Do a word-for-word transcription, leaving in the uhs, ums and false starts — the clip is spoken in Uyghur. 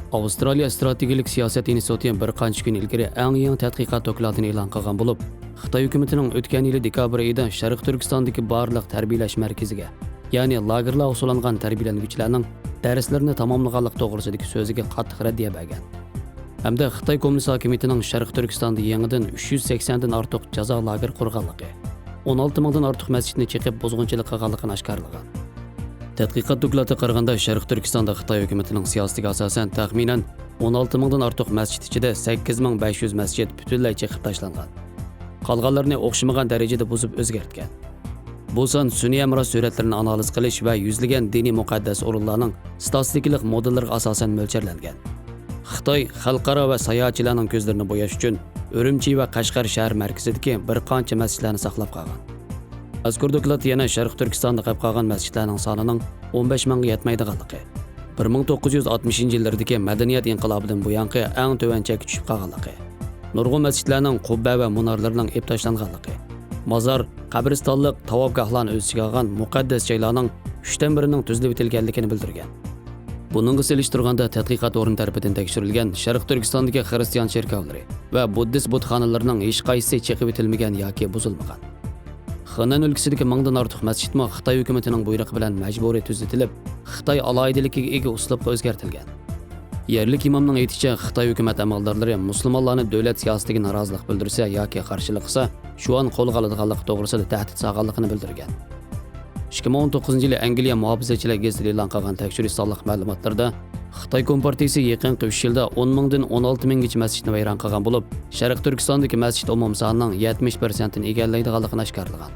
ئاۋسترالىيە ئىستراتېگىيەلىك سىياسەت ئىنستىتۇتى بىر قانچە كۈن ئىلگىرى ئەڭ يېڭى تەتقىقات دوكلاتىنى ئېلان قىلغان بولۇپ، خىتاي ھۆكۈمىتىنىڭ ئۆتكەن يىلى دېكابىر ئېيىدا شەرقىي تۈركىستاندىكى بارلىق تەربىيەلەش مەركىزىگە، يەنى لاگېرلارغا سولانغان تەربىيەلەنگۈچىلەرنىڭ دەرسلىرىنى تاماملىغانلىق توغرىسىدىكى سۆزىگە قاتتىق رەددىيە بەرگەن ھەمدە خىتاي كوممۇنىست ھاكىمىيىتىنىڭ شەرقىي تۈركىستاندا يېڭىدىن ئۈچ يۈز سەكسەندىن ئارتۇق جازا لاگېرى قۇرغانلىقى، ئون ئالتە مىڭدىن ئارتۇق مەسچىتنى چېقىپ بۇزغۇنچىلىق قىلغانلىقىنى ئاشكارىلىغان. تەتقىقات دوكلاتىغا قارىغاندا، شەرقىي تۈركىستاندا خىتاي ھۆكۈمىتىنىڭ سىياسىتىگە ئاساسەن، تەخمىنەن ئون ئالتە مىڭدىن ئارتۇق مەسچىت ئىچىدە سەككىز مىڭ بەش يۈز مەسچىت پۈتۈنلەي چېقىپ تاشلانغان. قالغانلىرىنى ئوخشىمىغان دەرىجىدە بۇزۇپ ئۆزگەرتكەن. بۇ سان سۈنئىي ھەمراھ سۈرەتلىرىنى ئانالىز قىلىش ۋە يۈزلىگەن دىنىي مۇقەددەس ئورۇنلارنىڭ ستاتىستىكىلىق مودېللىرىغا ئاساسەن مۆلچەرلەنگەن. خىتاي خەلقئارا ۋە ساياھەتچىلەرنىڭ كۆزلىرىنى بوياش ئۈچۈن ئۈرۈمچى ۋە قەشقەر شەھەر مەركىزىدىكى بىر قانچە مەسچىتلەرنى ساقلاپ قالغان. مەزكۇر دوكلات يەنە شەرقىي تۈركىستاندا قېلىپ قالغان مەسچىتلەرنىڭ سانىنىڭ ئون بەش مىڭغا يەتمەيدىغانلىقى، بىر مىڭ توققۇز يۈز ئاتمىشىنچى يىللىرىدىكى مەدەنىيەت ئىنقىلابىدىن بۇيانقى ئەڭ تۆۋەن چەككە چۈشۈپ قالغانلىقى، نۇرغۇن مەسچىتلەرنىڭ قۇببە ۋە مۇنارلىرىنىڭ ئېلىپ تاشلانغانلىقى، مازار، قەبرىستانلىق، تاۋاپگاھلارنى ئۆز ئىچىگە ئالغان مۇقەددەس جايلارنىڭ ئۈچتىن بىرىنىڭ تۈزۈلۈۋېتىلگەنلىكىنى بىلدۈرگەن. بۇنىڭغا سېلىشتۇرغاندا، تەتقىقات ئورنى تەرىپىدىن تەكشۈرۈلگەن شەرقىي تۈركىستاندىكى خىرىستىيان چېركاۋلىرى ۋە بۇددىست بۇتخانىلىرىنىڭ ھېچقايسىسى چېقىۋېتىلمىگەن ياكى بۇزۇلمىغان. خېنەن ئۆلكىسىدىكى مىڭدىن ئارتۇق مەسچىتمۇ خىتاي ھۆكۈمىتىنىڭ بۇيرۇقى بىلەن مەجبۇرىي تۈزىتىلىپ، خىتاي ئالاھىدىلىكىگە ئىگە ئۇسلۇبقا ئۆزگەرتىلگەن. يەرلىك ئىمامنىڭ ئېيتىشىچە، خىتاي ھۆكۈمەت ئەمەلدارلىرى مۇسۇلمانلارنى دۆلەت سىياسىتىگە نارازىلىق بىلدۈرسە ياكى قارشىلىق قىلسا، شۇ ئان قولغا ئالىدىغانلىقى توغرىسىدا تەھدىت سالغانلىقىنى بىلدۈرگەن. ئىككى مىڭ ئون توققۇزىنچى يىلى ئەنگلىيە مۇھاپىزەتچىلەر گېزىتى ئېلان قىلغان تەكشۈرۈش سانلىق مەلۇماتلىرىدا، خىتاي كومپارتىيىسى يېقىنقى ئۈچ يىلدا ئون مىڭدىن ئون ئالتە مىڭگىچە مەسچىتنى ۋەيران قىلغان بولۇپ، شەرقىي تۈركىستاندىكى مەسچىت ئومۇمىي سانىنىڭ يەتمىش پىرسەنتىنى ئىگىلەيدىغانلىقىنى ئاشكارىلىغان.